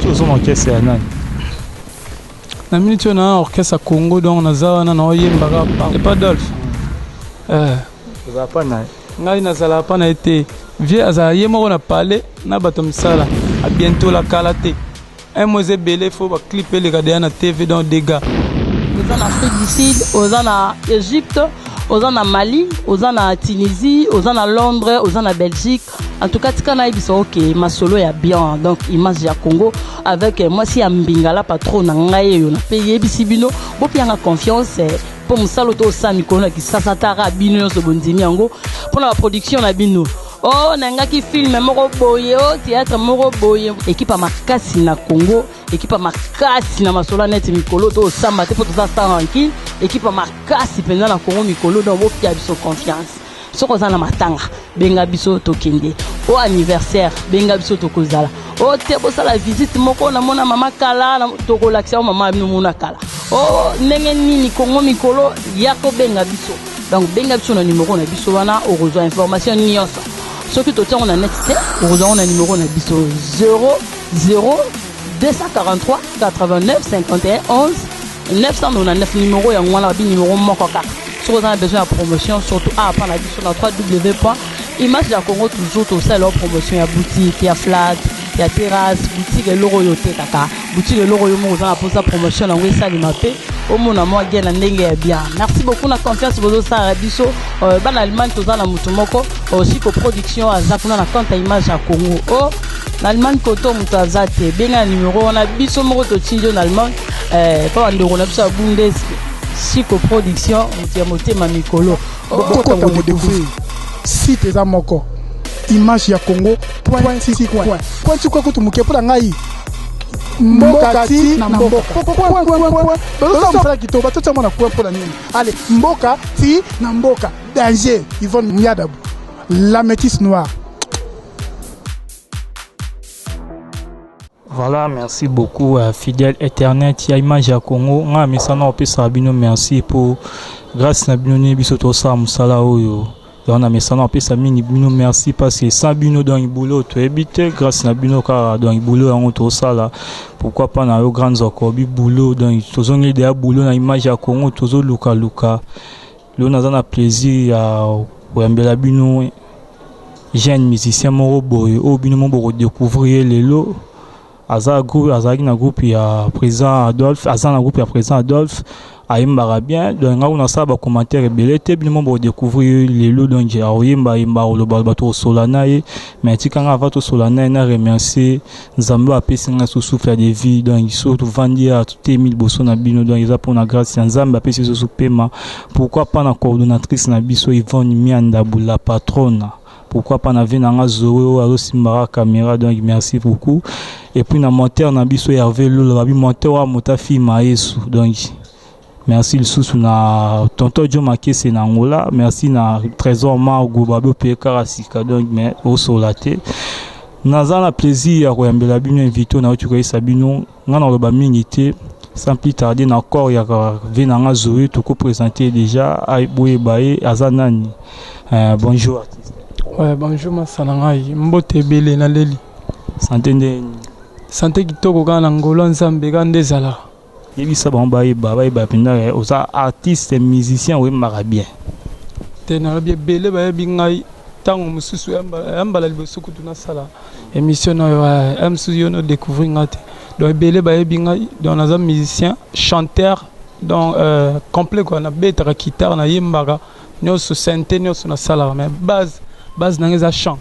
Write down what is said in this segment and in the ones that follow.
minute ozo na orchestre ya nani? Na minute oyo na orchestre ya Congo, donc naza wana naoyembaka epa Dolphe. Eh. Ozala pa na ye? Ngai nazalaka pa na ye te. Vieux azala ye moko na palais na bato ya misala. A bientôt la kala te. Un mois eza ebele, faut ba clip eleka deja na TV, donc dégâts. Oza na Afrique du Sud, oza na Egypte, oza na Mali, oza na Tunisie, oza na Londres, oza na Belgique. En tout cas, tika nayebisa oke masolo ya bien, donc image ya Congo avec mwasi ya mbingala patron na ngai oyo na pe yebisi bino bopianga confiance mpo mosala oyo tosala mikolo na Kisasa tara bino nyonso bondimi yango mpo na baproduction na bino. Oh, nangaki film moko boye, oh, théâtre moko boye. Ekipe ya makasi na Congo, ekipe ya makasi na masolo ya neti mikolo tosamba te mpo toza sans rancune. Ekipe ya makasi mpenza na Congo mikolo, donc bopia biso confiance. Soki oza na matanga, benga biso tokende. O anniversaire, benga biso tokozala. O te bosala visite moko namona mama kala, tokolakisa yo mama bino mona kala. O ndenge nini Congo mikolo, ya kobenga biso. Donc benga biso na numero na biso wana, okozwa information nyonso. Soki totia yango na net te, okozwa yango na numero na biso 0 0 243 89 51 11 999. Numero yango wana, babi numero moko kaka. Soki oza na besoin ya promotion, surtout awa mpa na biso na 3w point image ya Congo toujours, tosalela promotion ya boutique, ya flat, ya terrasse, boutique, eloko oyo otekaka, boutique, eloko oyo moko oza na mposa promotion yango esalema mpe omona mwa bien na ndenge ya bien. Merci beaucoup na confiance bozosala biso. Bana Allemagne, toza na motu moko Siko Production, aza kuna na compte ya image ya Congo. O na Allemagne koto moto aza te, benga na numero wana, biso moko totindi yo na Allemagne mpo bandeko na biso ya Bundes. Siko Production, moto ya motema mikolo. Bokota kodécouvrir site eza moko, image ya Congo point ti point point ti kutu moke mpo na ngai, mboka ti na mboka point point point. Bazosala mosala kitoko, batotia mwana point mpo na nini? Ale mboka ti na mboka, danger. Yvonne Miadabu, la métisse noire. Voilà, merci beaucoup fidèle internet ya image ya Congo. Nga misana opesa bino merci pour grâce na bino ni biso tosala mosala oyo. Donc na misana opesa mingi bino merci parce que sans bino, donc boulot toyebi te, grâce na bino kaka donc boulot yango tosala. Pourquoi pas na yo grande zokobi boulot, donc tozongi deya boulot na image ya Congo, tozoluka luka. Lelo naza na plaisir ya koyambela bino jeune musicien moko boye oyo bino mo bokodécouvrir ye lelo. Aza groupe, azalaki na groupe ya président Adolphe, aza na groupe ya président Adolphe, ayembaka bien. Donc ngai kuna asala bacommentaire ebele te, bino mo bokodécouvrir ye lelo. Donc akoyemba yemba, akoloba bato kosola na ye, mais tikanga ava tosola na ye na remercier Nzambe oyo apesi ngai so souffle de vie. Donc so tovandi ya totemi liboso na bino, donc eza mpona grâce ya Nzambe apesi biso pema. Pourquoi pas na coordonnatrice na biso Yvonne Miandabu, la patronne. Pourquoi pas na vie na nga Zoé oyo azosimbaka caméra. Donc merci beaucoup. Et puis na monteur na biso Hervé Lolo, babi monteur oyo amota film ya Yesu. Donc merci lisusu na tonton Jo Makese na Angola, merci na Trésor Margo, babi opeye kaka sika. Donc mais osola te, naza na plaisir ya koyambela bino invité nauti koyesa bino. Nga na koloba mingi te, sans plus tarder, na corps ya vie na nga Zoé, tokoprésente déjà boyeba ye aza nani. Bonjour artiste. Ouais, bonjour masa na ngai, mbote ebele, naleli. Santé ndeni? Santé kitoko, kaka na ngolo ya Nzambe kaka nde ezalaka. Yebisa bango bayeba mpenza oza artiste musicien, oyembaka bien. Te, nalobi ebele bayebi ngai. Ntango mosusu ya mbala liboso kutu nasala émission na oyo ya mosusu, yo no découvrir nga te. Donc ebele bayebi ngai, donc naza musicien chanteur, donc complet quoi. Nabetaka guitare, nayembaka nyonso, synthé nyonso nasalaka, mais base na ngai eza chant.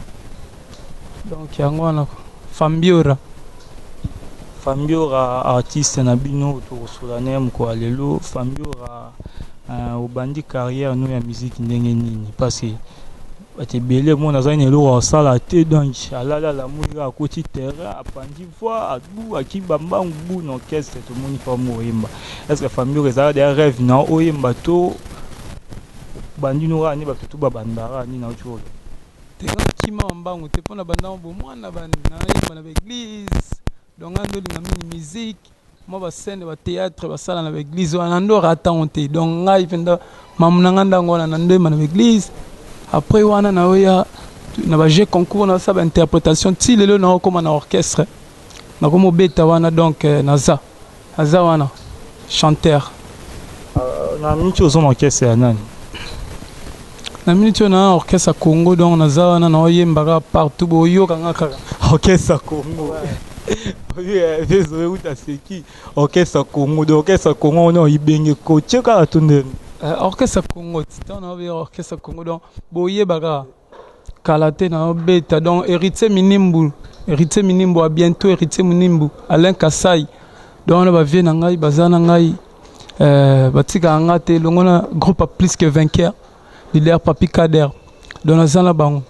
Donc yango wana Fambiora. Fambiora, artiste na bino tokosola na ye mokolo ya lelo. Fambiora, obandi carrière no ya musique ndenge nini? Parce que bato ebele mona azali na eloko akosala te, donc alali, alamuli kaka, akoti terrain, apandi voix, abu akiba mbangu bu na orchestre, tomoni fa mo oyemba. Est ce que Fambiora ezalaka deya rêve na oyemba to bandi no kaka nde bato tu babandaka nini nauti koloba? Te, nga kima mbangu te mpona bandango bomwana nayemba na baeglise. Donc nga ndolinga mingi musique, mwa bascène, bathéâtre basala na baeglise wana, ndo ratango te. Donc ngai mpenza mamu na nga ndango wana, na ndoyemba na baeglise. Après wana naoya na baje concours, nasala bainterprétation ti lelo naokóma na orchestre. Nakomi obeta wana donc euh, naza naza wana chanteur. Euh, na minute ozo na orchestre ya nani? Na minute oyo na orchestre ya Congo donc naza wana naoyemba kaka partout boyoka nga kaka. Orchestre ya Congo. Désolé uta seki orchestre ya Congo donc orchestre ya Congo wana oyibenge kotie kaka to ndeni. Euh, orchestre ya Congo ntango naobeya orchestre ya Congo donc boyeba kaka kala te naobeta donc héritier Minimbu héritier Minimbu à bientôt héritier Minimbu Alain Kasai donc wana ba vieux na ngai baza na ngai euh, batikaka nga te elongo na groupe ya plus que vainqueur leader Papi Kader donc naza na bango.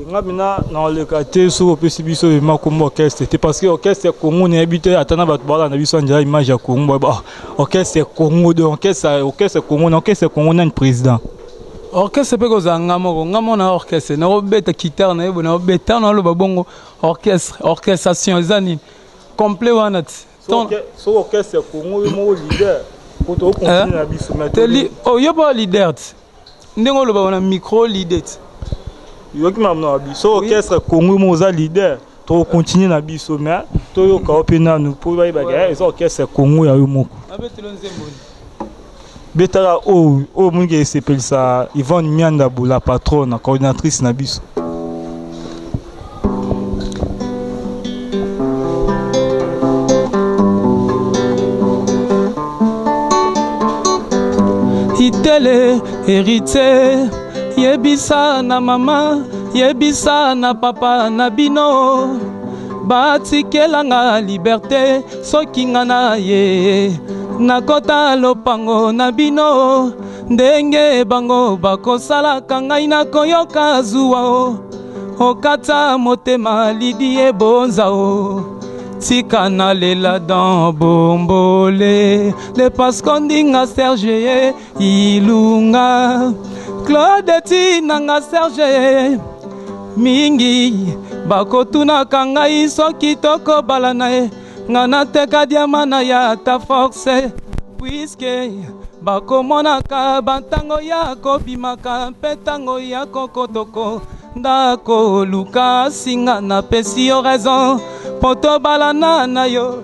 Nga mina naoleka te soki opesi biso ema kombo orchestre te parce que orchestre ya Congo nayebi te ata na bato balanda biso ya nzela image ya Congo ba orchestre ya Congo donc orchestre orchestre Congo na orchestre Congo nani président? Orchestre mpe kozala nga moko nga moko na orchestre nakobeta guitare na ye boye nakobeta naloba bongo orchestre orchestration eza nini complet wana ti soki orchestre ya Congo yo moko leader po to continue na biso mais teli oh yo ba leader ti ndenge oloba na micro leader ti yoki makambo na biso orchestre Congo yo moko oza leader to continue na biso mais toyoka yo mpe nanu mpo bayebaka eza orchestre Congo ya yo moko. Nabetelo nzembo betaka oyo oyo mongi esepelisa Yvonne Mianda la patronne coordinatrice na biso. Itele héritier yebisa na mama yebisa na papa na bino batikelanga liberté soki nga na ye nakota lopango na bino ndenge bango bakosalaka ngai nakoyoka zuwa o okata motema lidi ebonza o tika nalela dans bombole le pasco ndinga serge ye ilunga claude tinanga serge mingi bakotunaka ngai soki tokobalana ye nga nateka diama na ya ata force puiske bakomonaka bantango ya kobimaka mpe ntango ya kokotoko ndako luka singa napesi yo raison mpo tobalana na yo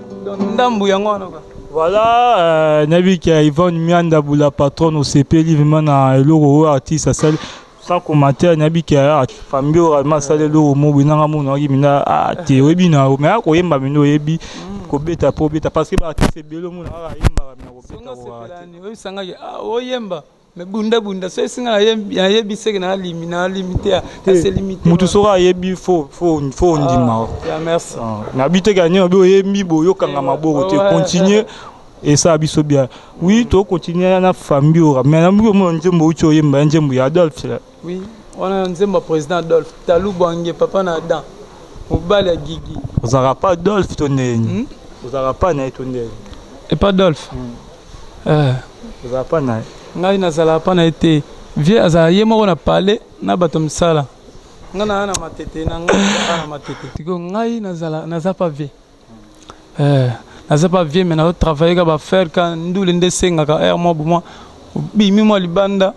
ndambu yango wana. Voilà, euh, nayebi ke Yvonne Mianda la patronne osepeli vraiment na eloko oyo artiste asali sans commentaire nayebi ke ah, famille oyo vraiment asali eloko moko boye nanga mona oki mina ah, te oyebi na yo mais akoyemba mina oyebi kobeta po obeta parce que ba artiste ebele omona kaka ayembaka mais akobeta koka te. Oyebisangaki ah, oyemba mais bunda bunda so esinga nayebi seke nalimi nalimi te ase limite mutu soki ayebi fo fo fo ondima. Ya merci. Nabi te kani obi oyembi boye okanga maboko te continue esala biso bien. Oui, to continue na famille ora mais namuki omona nzembo outi oyemba ya nzembo ya Adolphe. Oui, wana nzembo ya président Adolphe Talu Bwange papa na Adam mobali ya Gigi. Ozalaka pa Adolphe to ndeni? Hmm? Ozalaka pa na ye to ndeni? Epa Adolphe. Eh. Ozalaka pa na ye? Ngai nazalaka pa na ye te. Vieux azala ye moko na palais na bato misala. Ngai na na matete na ngai na matete. Sikoyo ngai nazala naza pa vieux. Eh, naza pa vieux mais nazo travailler ka ba faire ka ndule nde esengaka heure mwa bomwa obimi mwa libanda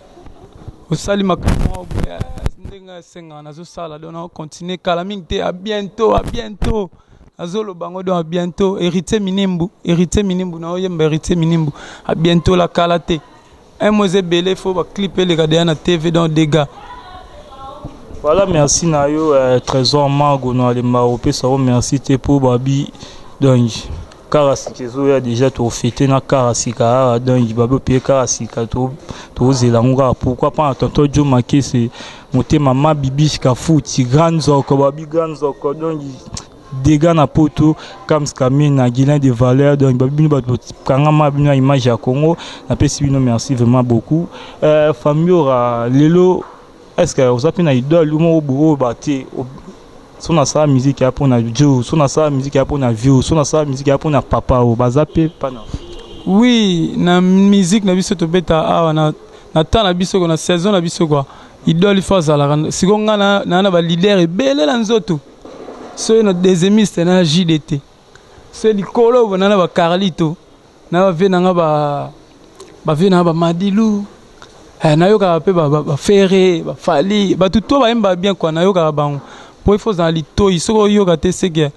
osali makambo mwa boye ndenge esengaka nazosala donc nao continuer kala mingi te à bientôt à bientôt nazoloba yango donc à bientôt héritier Minimbu héritier Minimbu naoyemba héritier Minimbu à bientôt la kala te un mois eza ebele faut ba clip eleka deya na TV donc dégâts. Voilà, merci na yo euh, Trésor Mago na lemba opesa yo merci te po babi donc kara sika ezoya déjà tofete na kara sika awa donc babi opeye kara sika tozela yango kaka pourquoi pas na tonton Jo Makese motema ma bibiche kafuti grand nzoko babi grand nzoko donc dégâts na poto Kams Kamina Guilain de valeur donc babi bino bato kangama bino ya image ya Congo napesi bino merci vraiment beaucoup euh, famille ora lelo est-ce que oza mpe na idole moko boye oyo bate so nasala musique ya mpona jo so nasala musique ya mpona vieux so nasala musique ya mpona papa oyo baza mpe pana. Oui, na musique na biso tobeta awa na na temps na biso na saison na biso quoi idole il faut azalaka sikoyo ngai na na ba leader ebele na nzoto soki na deuxièmiste na JDT soki likolo bona na ba Carlito na ba vie nanga ba ba vie nanga ba Madilu eh, nayokaka mpe ba, ba, ba Ferre ba Fally bato to bayemba bien quoi nayokaka bango po il faut ozala litoi soki oyoka te seke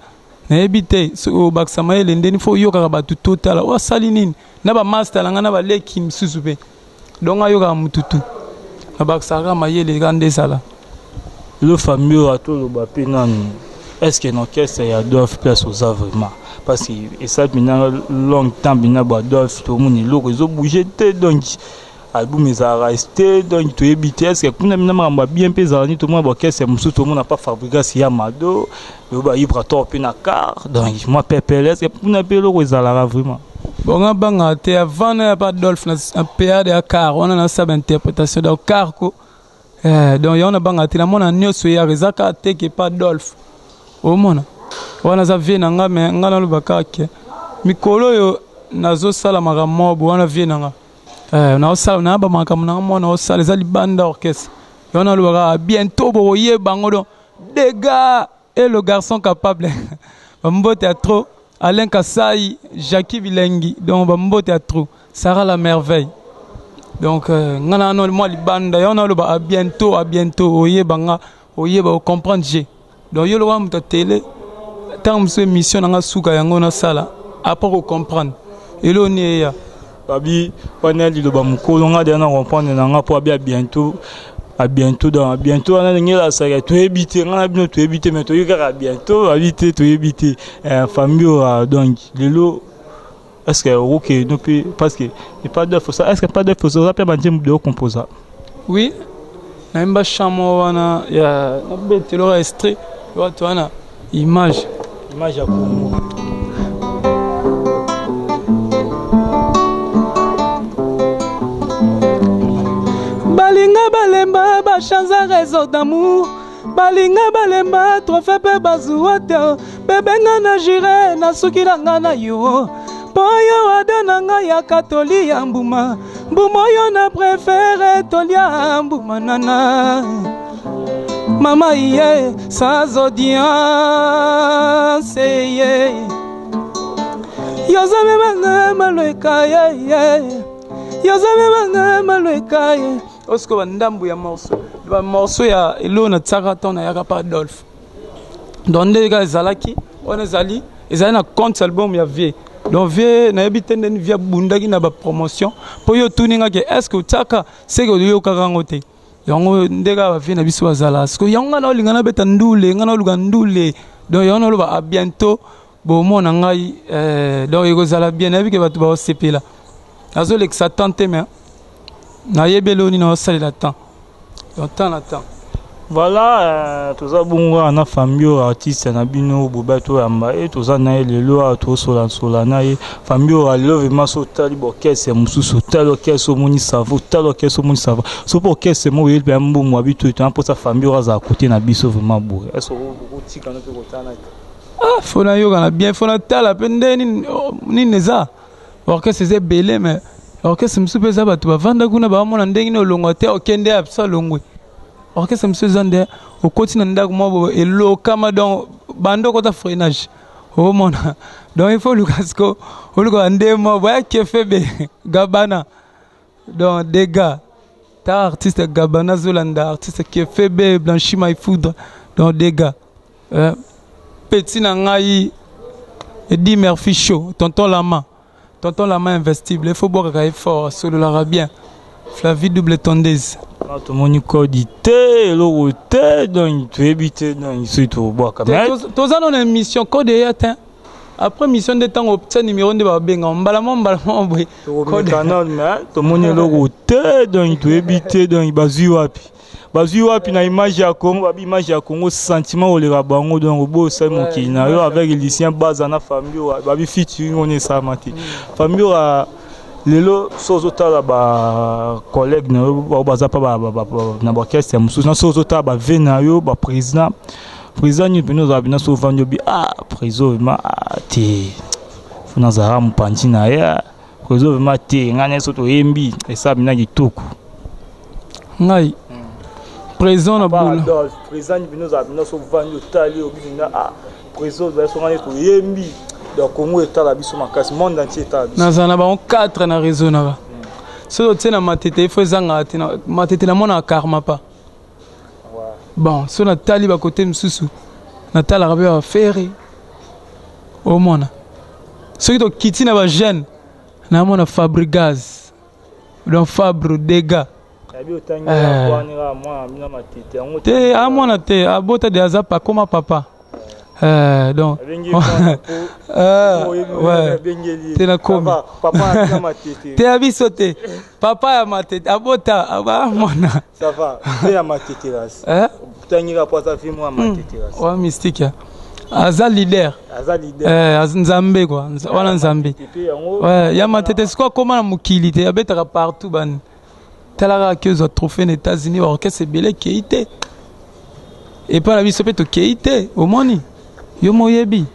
Nayebi te soki obakisa mayele ndeni fo oyokaka bato totala oyo asali nini na bamaster na ngai na baleki mosusu mpe donc ayokaka motu tu nabakisaka kaka mayele kaka nde ezala. Lelo famille oyo atoloba mpe nanu est ce que na orchestre ya Adolphe place oza vraiment parce que esali mpena long temps mpena bo Adolphe tomoni eloko ezobouge te donc album ezalaka te donc toyebi te est ce que kuna mpena makambo ya bien mpe ezala nini tomona baorchestre mosusu tomona pa Fabrigas ya Mado oyo bayibrator mpe na car donc mwa pepele est ce que kuna mpe eloko ezalaka vraiment? Bon nga bangaka te avant na ya pa Adolphe na PAD ya car wana nasala bainterprétation donc car ko donc yango nabangaka te namona nyonso eyaka eza kaka te ke pa Adolphe omona wana aza vie na nga me nga naloba kaka ke mikolo oyo nazosala makambo moko boye wana vie na nga naosala nayaba makambo na nga mwana osala eza libanda orchestre yango naloba kaka bientôt bokoyeba yango donc dégâts et le garçon capable bambote ya trop Alain Kasai Jackie Bilengi donc bambote ya trop Sarah la merveille donc nga na no mwa libanda yango naloba à bientôt à bientôt oyeba nga oyeba ocomprendre g donc yo lokola moto ya tele ntango mosusu émission na nga suka yango nasala après kocomprendre eloo ni eya. Babi wana liloba mokolo nga deya na comprendre na nga mpo abi à bientôt à bientôt donc à bientôt wana ndenge elasaka toyebi te nga na bino toyebi te mais toyebi kaka à bientôt babi te toyebi te famille oyo donc lelo est ce que okokende no mpe parce que epa Adolphe osa est ce que pa Adolphe oza mpe banzembo de ocomposa? Oui, nayemba chant moko wana ya nabetelo ya extrait wato wana image image ya Congo. Balinga balemba bachanza réseau d'amour balinga balemba trophée mpe bazuwa te bebenga na jure nasuki na nga na yo mpo yo ada na ngai ya katoli ya mbuma mbuma oyo na préféré tolia mbuma nana mama ye sans audience ye yozamemanga malweka ye yozamemanga malweka ye osiko bandambu ya morceau bamorceau ya eloko natiaka ntango nayaka pa Adolphe donc nde kaka ezalaki wana ezali ezali na compte album ya vie donc vie nayebi te ndeni vie abundaki na bapromotion mpo yo otuni nga ke est ce que otiaka seke oyokaka yango te yango nde kaka bavie na biso bazala siko yango ngai naolinga nabeta ndule ngai naoluka ndule donc yango naloba à bientôt bomona ngai donc ekozala bien nayebi ke bato baosepela nazolekisa temps te mais nayebi eloko nini naosalela temps donc temps na temps. Voilà, toza bongo kaka na famille oyo artiste na bino boba toyamba ye toza na ye lelo awa tosolasola na ye famille oyo lelo vraiment so otali baorchestre mosusu otali orchestre omoni savo otali orchestre omoni savo so mpo orchestre moko oyeli mpenza mbongo abi to toya mposa famille oyo azala kote na biso vraiment boye est ce okotika no mpe kotala te? Ah, fo nayokana bien fo natala mpe nde nini oh, nini eza orchestre eza ebele mais orchestre mosusu mpe eza bato bavanda kuna baomona ndenge nini olongwa te okende ya biso alongwe orchestre mosusu eza nde okoti na ndako moko boye elokama donc banda okota freinage omona donc il faut oluka siko oluka bande moko boya kefebe gabana donc dégâts ta artiste gabana azolanda artiste kefebe blanchi my foudre donc dégâts petit na ngai Eddie Murphy show tonton lama tonton lama investible il faut bwakaka ye fort asololaka bien Flavie double tondeuse. Ah, tomoni kodi te eloko te donc toyebi te donc soki tobwaka toza nano na émission code eya te après mission nde ntango otia numéro nde babenga mbala mo mbala mo boye. Tokomeka nano mais tomoni eloko te donc toyebi te donc bazwi wapi bazwi wapi na image ya Congo babi image ya Congo sentiment oleka bango donc oboyi osali mokili na yo avec Lucien Baza na famille oyo babi featuring wana esalama te famille oyo lelo so ozotala bacollègue na yo bao baza mpa na baorchestre mosusu na so ozotala bave na yo baprésident président nini mpena ozala mpena so ovandi obi ah président vraiment ah, te fo nazalaka mopanzi na ye président vraiment te ngai na ye so toyembi esala mpena kitoko. Ngai président na bula président nini mpena ozala mpena so ovandi otali obi mpena ah président ozala so ngai na ye toyembi donc Congo etala biso makasi monde entier etala biso. Nazala na bango 4 na réseau naka soki otie na matete ifo ezangaka te matete namonaka karma pa bon so natali bakote mosusu natalaka mpe bafere. Omona soki tokiti na bajeune, namona Fabrigaz, donc Fabre Dega. Te, amwana te, abota de, aza akoma papa. Donc ouais, te nakomi te ya biso te, papa ya Matete abota amwana. Wa mystique, aza leader, Nzambe kua wana, Nzambe ya Matete. Sikoyo akóma na mokili te, abetaka partout. Bani talaka aki ozwa trophée na États-Unis, baorchestre ebele ekei te, epai na biso mpe tokei te. Omoni yo moyebi,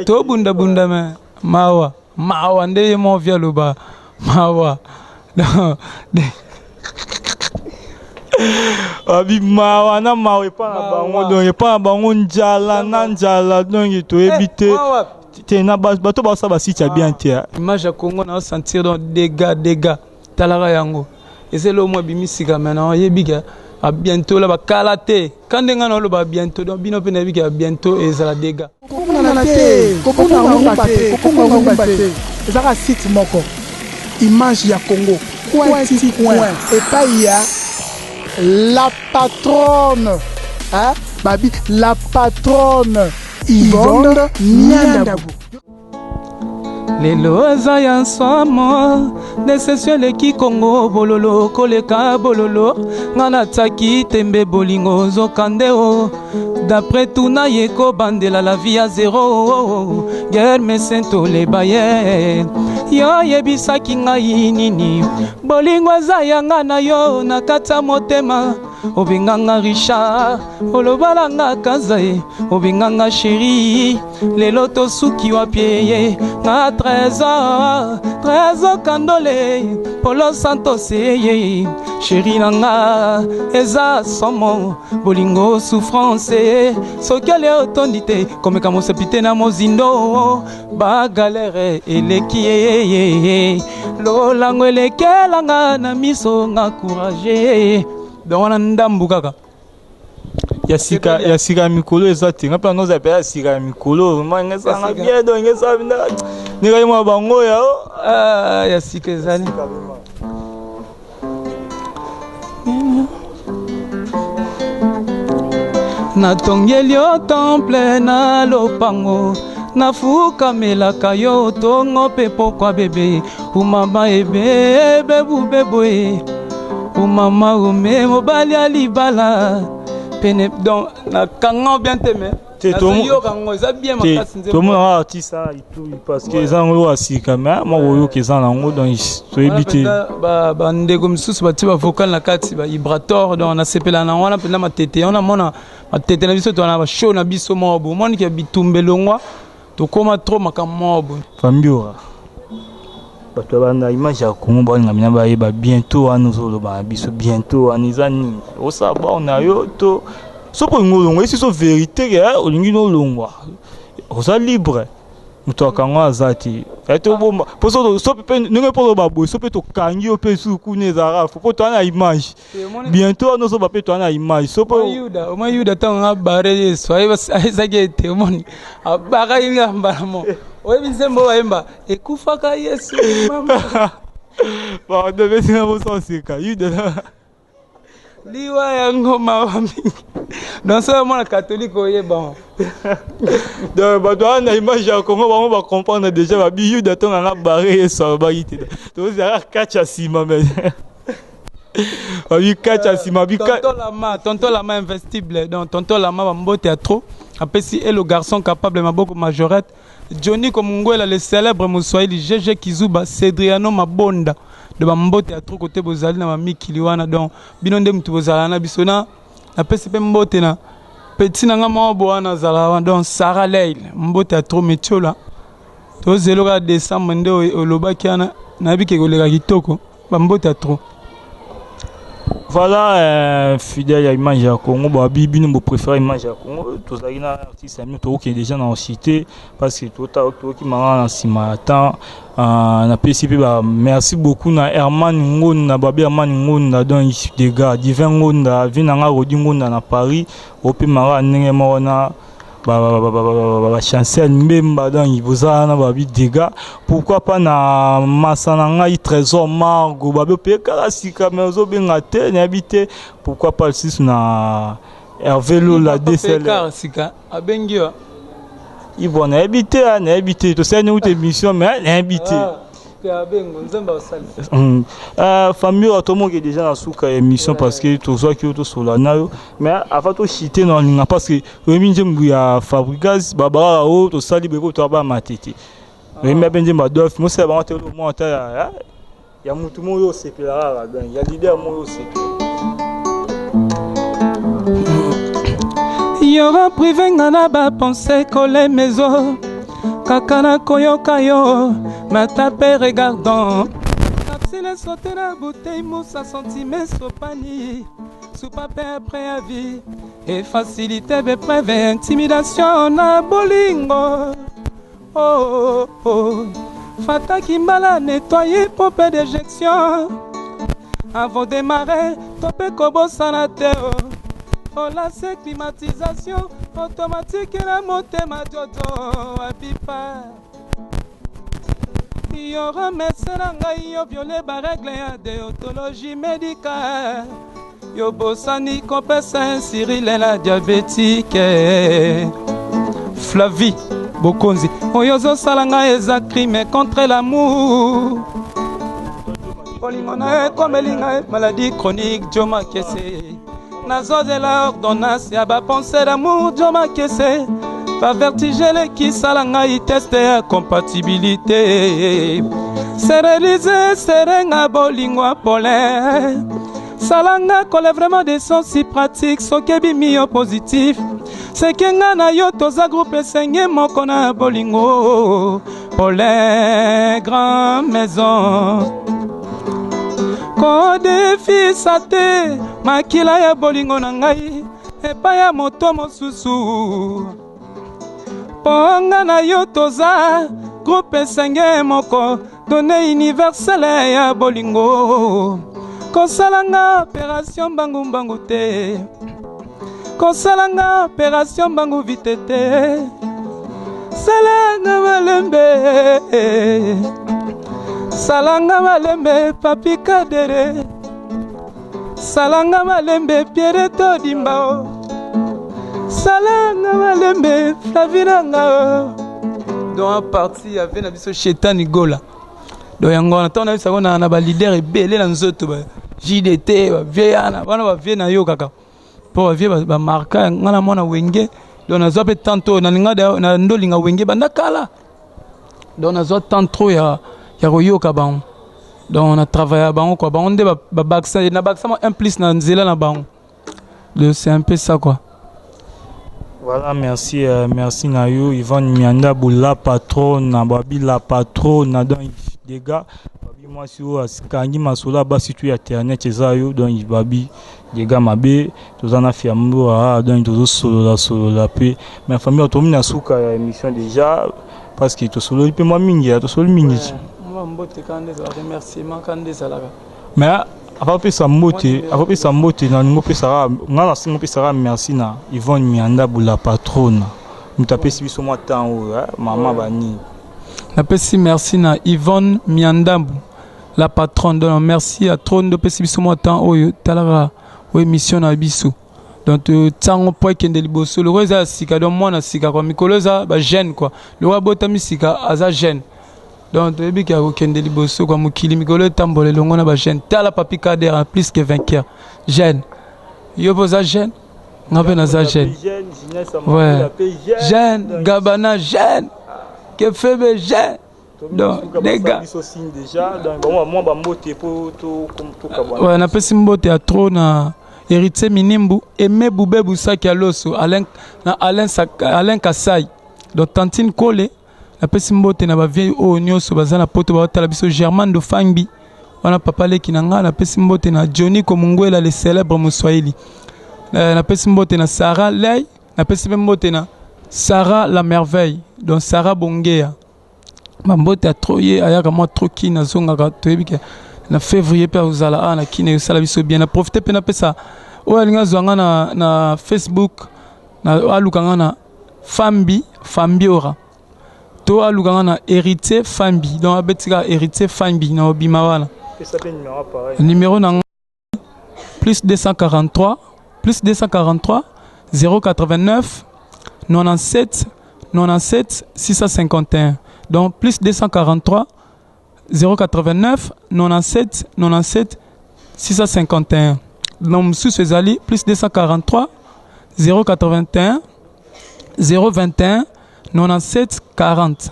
tobundabunda me mawa mawa nde ye mo vi aloba mawa. Abi mawa na mawa epa na bango, donc epa na bango nzala na nzala, donc toyebi te te na bato basala basite ya bien te. Image ya Congo na sentir, donc dégâts dégâts, talaka yango, eza eloko moko ebimi sika. Me na oyebi ke bientôt la bakala te ka ndenge na oloba bientôt, donc bino mpe nayebi ke bientôt ezala dégâts. Kobungana te, kobunga ngumba te, kobunga ngumba te. Ezaka site moko, Image ya Congo coin ti coin, epai ya la patronne, hein? Babi la patronne Yvonne Niandabu. Lelo eza ya nsomo, déception eleki Kongo, bololo koleka bololo. Nga natiaki tembe, bolingo ozokande o d'après tuna ye kobandela la vie ya zéro guerre. Mesin toleba ye, yo oyebisaki ngai nini? Bolingo eza yanga na yo na kati ya motema. Obenganga Richard, olobalanga Kaza ye, obenganga chéri. Lelo tosuki wapi ye nga? Trésor, Trésor Kandole, Polo Santos ye, chéri na nga. Eza somo, bolingo souffrance. Soki ale otondi te, komeka mosapi te na mozindo. Bagalere eleki ye, lolango elekelanga na miso nga courage. Donc wana ndambu kaka. Ya sika, ya sika ya mikolo eza te. Nga mpe noza mpe ya sika ya mikolo, vraiment nga esanga bien. Donc nga esala ndenge ye mwa bango ya o. Ah, ya sika ezali. Natongeli yo temple na lopango, nafukamelaka yo tongo mpe pokwa. Bebe umama ebebe bubeboye umama ome mobali ya libala pene. Donc nakanga bien te, mais nazoyoka yango, eza bien makasi. Nzembo. Tomonaka artiste ana Ituri parce que eza yango ya sika, mais mwa koyoka eza nango, donc toyebi te. Bandeko misusu batie bavocal na kati, bavibrator. Donc nasepela na wana mpenza. Matete wana, mona Matete na biso, towana bashow na biso moko boye, omonike bitumba elongwa, tokóma trop makambo moko boye. Fambiora, bato ya banda Image ya Congo balinga mina bayeba bientôt wana ozoloba na biso. Bientôt wana eza nini? Osala bao na yo to soki olingi olongwa, esi so vérité ke olingi nolongwa, oza libre, moto akango aza te. Tobomba po so mpe ndenge mpo oloba boye, so mpe tokangi yo mpe su kuna ezalaka fo mpo toa na image. Bientôt wana ozoba mpe toa na image so mpo. Yuda, omoi Yuda ntango nga bare Yesu ayesaki ete omoni abakaki nga mbala mo. Oyebi nzembo oyo bayemba ekufaka Yesu mama? Pardon, besinga bososeka Yuda. Liwa yango mawa mingi. Donc soki omona catholique, oyeba. Donc bato wana na Image ya Congo, bango bacomprendre déjà. Babi Yuda ntongo anga bare Yesu alobaki te, tozalaka kati ya nsima, mais babi kati ya nsima. Tonton Lama, tonton Lama investible. Donc tonton Lama, bambote ya trop. Apesi elo garçon capable, maboko majorette. Johnny Komungwela, le célèbre moswahili, GG Kizuba, Cédriano Mabonda de, bambote ya trop kote bozali na bamikili wana. Donc bino nde mutu bozala na biso. Na napesi mpe mbote na petit na nga moko bo wana azala wana, donc Sarah Leil, mbote ya trop. Metiola, tozela kaka décembre nde olobaki wana, nayebi ke koleka kitoko. Bambote ya trop. Voilà, fidèle ya Image ya Congo, babi bino bopréféré Image ya Congo. Tozalaki na artiste ya mino, tokokende déjà na cité parce que tokimanga na nsima ya temps. Napesi mpe ba merci beaucoup na Herman Ngonda, babi Herman Ngonda, donc dega Divin Ngonda, vi nanga Rodi Ngonda na Paris, opemaka ndenge moko na. Ba Chancel Mbemba, donc boza wana, babi dégâts. Pourquoi pas na masa na ngai Trésor Margo, babi ope kaka sika, mais ozobenga te, nayebi te. Pourquoi pas lisusu na Hervé Lola DCL. Sika abengi yo. Ivo, nayebi te, nayebi te. Tosali uta émission, mais nayebi te. Famille oyo tomoki déjà na suka ya émission, parce que tozwaki oyo tosola na yo, mais avant toshite na olinga, parce que oyebi nzembo ya Fabrigas babakaka oyo tosali boye po toaba matete, oyebi abe nzembo Adolphe mosala bango te. Mwa ata ya mutu moko oyo osepela kaka, donc ya leader moko oyo osepela. Yoro privé nga na bapensées kolemezo kaka na koyoka yo mata mpe regardant capsule sote na bouteille musa sentime sopani soupape préavis et facilité bepreuve intimidation na bolingo. Oh. Fataki mbala nettoyer pompe d'éjection avant démarrer to mpe kobosana te o olase climatisation automatique na motema jojo abipa yo remese na ngai yo viole barègles ya déontologie médicale, yo bosani kopesa insuline na diabétique. Flavi Bokonzi, oyo ozosala ngai eza crime contre l'amour. Bolingo na ekomeli ngai maladie chronique. Jo Makese, nazozela ordonnance ya bapensées d'amour. Jo Makese, bavertige elekisala ngai test ya compatibilité. Serelize serenga bolingo ya pole, salanga prélèvement de sang si pratique. Soki ebimi yo positif, seke nga na yo toza groupe esenge moko na bolingo. Pole Grand Maison, kodefisa te makila ya bolingo na ngai epai ya moto mosusu, mpo nga na yo toza groupe esenge moko, donnée universelle ya bolingo. Kosalanga opération mbangumbangu te, kosalanga opération mbangu vite te, salanga malembe, salanga malembe. Papi Kadere, salanga malembe. Piere Todimba o, salanga malembe. Flavinanga o, donc parti ave na biso Shetani Gola. Donc yango wana, ntango nayebisako na baleader ebele na nzoto, ba JDT, bavie wana wana, bavie na yo kaka mpo bavie bamarka nga na mwana Wenge. Donc nazwa mpe tanto nalinga na ndolinga Wenge banda kala, donc nazwa temps trop ya koyoka bango. Donc na travaille bango quoi, bango nde babakisa, nabakisa mwa un plus na nzela na bango. Donc c'est un peu ça quoi. Voilà, merci, merci na yo, Yvonne Mianda Boula, patronne, babi la patronne, donc dégâts, babi mwasi oyo akangi masolo ya basi tu ya internet eza yo, donc babi dégâts mabe. Toza na fiambo, donc tozosolola solola mpe, mais famille, tomi na suka ya émission déjà, parce que tosololi mpe mwa mingi, tosololi mingi. Mwa mbote kaka nde ezalaka, remerciement kaka nde ezalaka. Mais avant opesa mbote, avant opesa mbote, nalingi opesaka nga, nasingi opesaka merci na Yvonne Mianda Bula patronne, moto apesi biso mwa temps oyo, mama banini. Napesi merci na Yvonne Miandambu la patronne, donc merci à trop nde opesi biso mwa temps oyo. Talaka oyo émission na biso, donc ntango mpo ekende liboso loko eza ya sika, donc mwana sika quoi, mikolo eza bajeune quoi, loko abotami sika aza jeune, donc toyebi ke akokende liboso kwa mokili. Mikolo etambola elongo na bajeune. Tala Papi Kader, plus que vainqueur, jeune. Yo mpe oza jeune, nga mpe naza jeune. Ouais, jeune Gabana, jeune Kefebe, jeune. Donc les gars, ouais, napesi mbote ya trop na Héritier Minimbu, Aimé Bube Busaki ya loso, Alain, na Alain, Alain Kasai, donc Tantine Kole. Napesi mbote na bavie oyo nyonso baza na Poto, baotala biso. Germain Dofangbi wana, papa leki na ngai. Napesi mbote na Johnny Komungwela, le célèbre moswahili. Napesi mbote na Sarah Ley, napesi mpe mbote na Sarah la merveille, donc Sarah Bongea, bambote ya trop. Ye ayaka mwa trop kini, azongaka, toyebi ke na février mpe akozala awa na kini, esala biso bien. Na profite mpe napesa oyo alingi azwa nga na Facebook, na aluka nga na Fambi Fambiora to aluka nga na Héritier Fambi, donc abeti kaka Héritier Fambi na obima wana. Numéro na nga plus 243 plus 243 089 97 97 651. Donc plus 243 089 97 97 651. Donc mosusu ezali plus 243 081 021 97 40.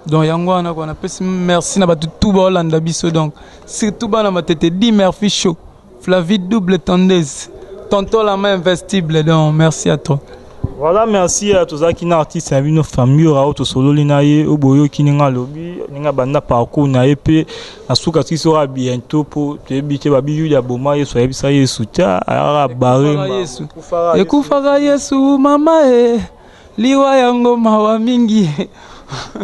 Donc yango wana kwa napesi merci na bato tu baolanda biso, donc surtout bana Matete, di Murphy Show, Flavie double tondeuse, tonton la main investible. Donc merci à toi. Voilà, merci. Tozalaki na artiste na bino Fambiora oyo tosololi na ye, oyo boyoki ndenge alobi, ndenge abanda parcours na ye mpe na suka. Soki soka bientôt, mpo toyebi te, babi Yuda aboma Yesu, ayebisa Yesu te, ayaka baremba. Yesu ekufaka, Yesu mama e liwa yango mawa mingi.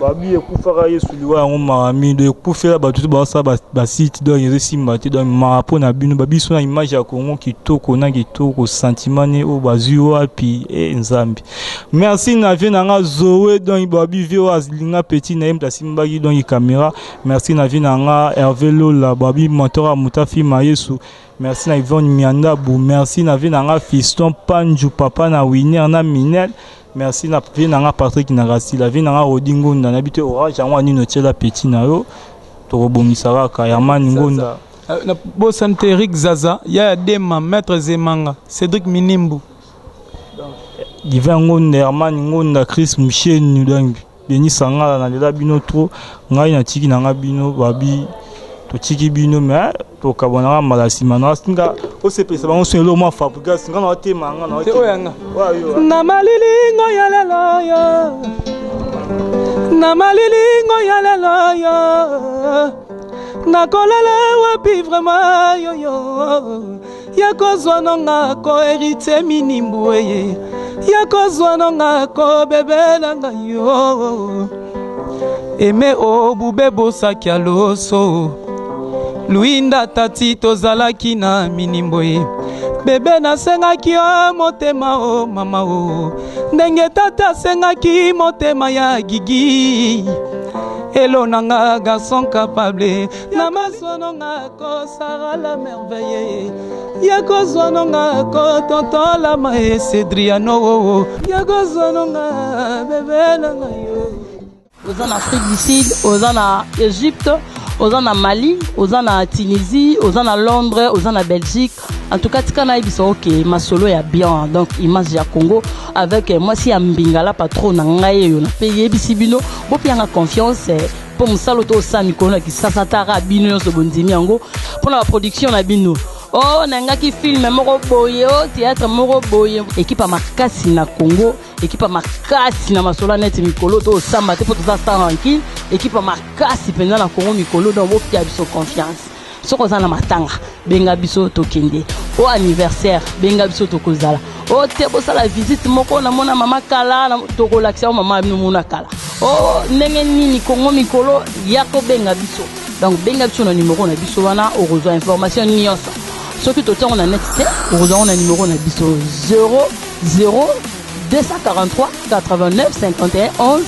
Babi ekufaka Yesu, liwa yango mawa mingi. Donc ekufela bato to bazosala basite, donc ezosimba te. Donc mawa mpo na bino. Babiso na Image ya Congo, kitoko na kitoko, sentiment ne oyo bazwi wapi e Nzambe. Merci na vie na nga Zoe, donc babi vie oyo alinga petit na ye, moto asimbaki donc caméra. Merci na vie na nga Hervé Lola, babi moteur ya moto afilma Yesu. Merci na Yvonne Miandabu. Merci na vie na nga Fiston Panju, papa na Winner na Minel. Merci na vie na nga Patrick Narasila, vie na nga Rodi Ngunda. Nayebi te orange yango anini otiela petit na yo, tokobongisa kaka Herman Ngunda. Na bosani te Eric Zaza ya Dema, Maître Zemanga, Cédric Minimbu. Divin Ngunda, Herman Ngunda, Chris Musheni, donc Denis Sangala. Nalela bino trop. Ngai natiki na nga bino, babi totiki bino, mais tokabonaka mbala nsima na nga osepelisa bango. So elo mwa Fabrigas nga na otema nga na Te oyo yanga na malilingo ya lelo yo, na malilingo ya lelo yo, nakolala wapi vraiment yoyo ya kozwa nonga ko Héritier Minimbu eye ya kozwa nonga ko bebe na ngai yo eme o bube bosaki ya loso Luinda tati tozalaki na Minimbo ye bebe nasengaki yo motema o mama o ndenge tata asengaki motema ya Gigi elo nanga garçon capable na maswa nonga ko Sara la merveille ya kozwa nonga ko tonton lama e Cédriano ya kozwa nonga bebe nanga yo. Oza na Afrique du Sud, oza na Égypte, oza na Mali, oza na Tunisie, oza na Londres, oza na Belgique. En tout cas, tika nayebisa oke masolo ya bien. Donc Image ya Congo avec mwasi ya Mbingala, patron na ngai oyo nape yebisi bino bopianga confiance mpo mosala to osala mikolo na Kisasa tara bino nyonso bondimi yango mpona baproduction na bino. O nangaki film moko boye, o théâtre moko boye, équipe ya makasi na Congo, équipe ya makasi na masolo ya neti mikolo to osamba te mpo toza sans rancune. Équipe ya makasi mpenza na Congo mikolo. Donc bopia biso confiance. Soki oza na matanga, benga biso tokende. O anniversaire, benga biso tokozala. O te bosala visite moko, namona mama kala, tokolakisa o mama bino mona kala o ndenge nini. Kongo mikolo ya kobenga biso. Donc benga biso na numero na biso wana, okozwa information nyonso. Soki totiango na net te, okozwa ngo na numero na biso 00 243 89 51 11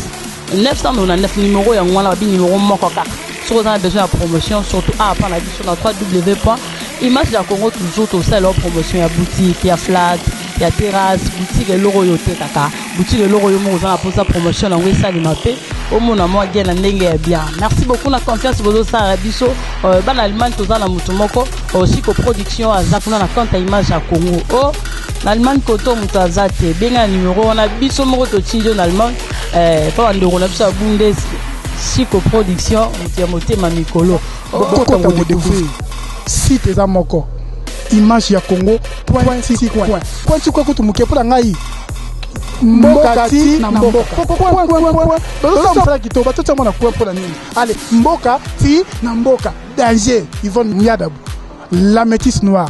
999. Numéro yango wana, babi numéro moko kaka. Soki oza na besoin ya promotion, surtout awa mpa na biso na 3W point Image ya Congo, toujours tosala promotion ya boutique, ya flat, ya terrasse, boutique, eloko oyo otekaka, boutique, eloko oyo moko oza na mposa promotion yango esalema mpe omona mwa bien na ndenge ya bien. Merci beaucoup na confiance bozosala biso. Bana Allemagne, toza na motu moko Siko Production, aza kuna na compte ya Image ya Congo. O na Allemagne koto moto aza te, benga na numero wana, biso moko totindi yo na Allemagne mpo bandeko na biso ya Bundes. Siko Production, moto ya motema mikolo. Bokota kodécouvrir site eza moko, Image ya Congo point ti point, point ti point kutu moke mpo na ngai mboka ti na mboka point point point. Bazosala mosala kitoko, batotia mwana point mpo na nini? Ale mboka ti na mboka danger. Yvonne Miadabu, la métisse noire.